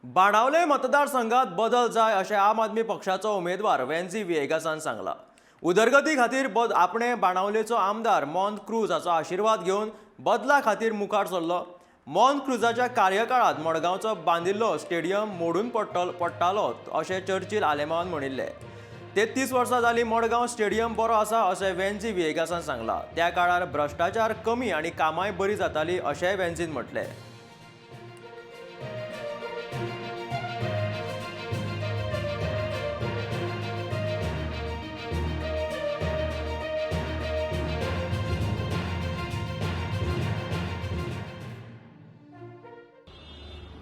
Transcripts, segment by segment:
बाणावले मतदारसंघात बदल जाय अशें आम आदमी पक्षाचो उमेदवार वेन्झी व्हिएगासान सांगलां. उदरगती खातीर बद आपणे बाणावलेचो आमदार मॉन क्रूज हाचो आशिर्वाद घेवन बदला खातीर मुखार सरलो. मॉन क्रुजाच्या कार्यकाळांत मडगांवचो बांदिल्लो स्टेडियम मोडून पडटालो अशें चर्चिल आलेमांवान म्हणिल्लें. 33 वर्सां जालीं मडगांव स्टेडियम बरो आसा अशें वेन्झी व्हिएगासान सांगलां. त्या काळार भ्रश्टाचार कमी आनी कामांय बरीं जातालीं अशेंय वेन्झीन म्हटलें.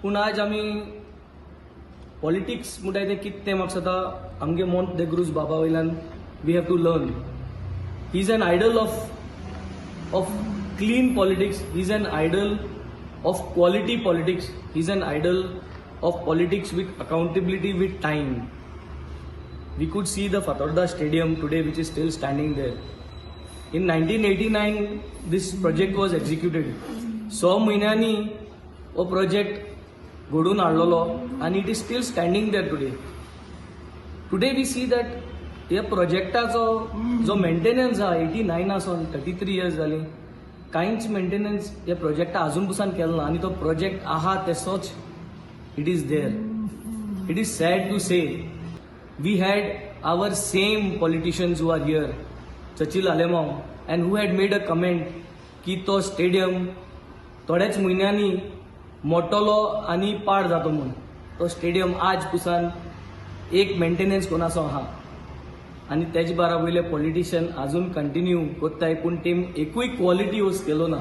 पूण आज आमी पॉलिटिक्स म्हणटाय तें कितें तें म्हाका दिसता आमगे मोंत दे क्रूज बाबा वयल्यान we have to learn. He is an idol of clean politics, he is an idol of quality politics, he is an idol of politics with accountability, with time. We could see the Fatorda Stadium today, which is still standing there. In 1989, this project was executed. 6 म्हयन्यांनी हो project घडून हाडलेलो आनी it is still standing there today. Today we see that ह्या प्रोजेक्टाचो जो maintenance आहा, 89 आसोन 33 years जाली, कांयच maintenance ह्या प्रोजेक्टा अजून पसून केलो ना आनी तो प्रोजेक्ट आहा तसोच it is there. It is sad to say we had our same politicians who are here, Churchill Alemao, and who had made a comment की तो स्टेडियम थोड्याच म्हयन्यांनी मोडटलो आनी पाड जातो म्हूण. तो स्टेडियम आज पुसान एक मेंटेनन्स कोणाचो आहा आनी तेज बारा वयले पॉलिटिशियन अजून कंटिन्यू कोत्ताय, पूण ते एकूय क्वॉलिटी वस्त केलो ना.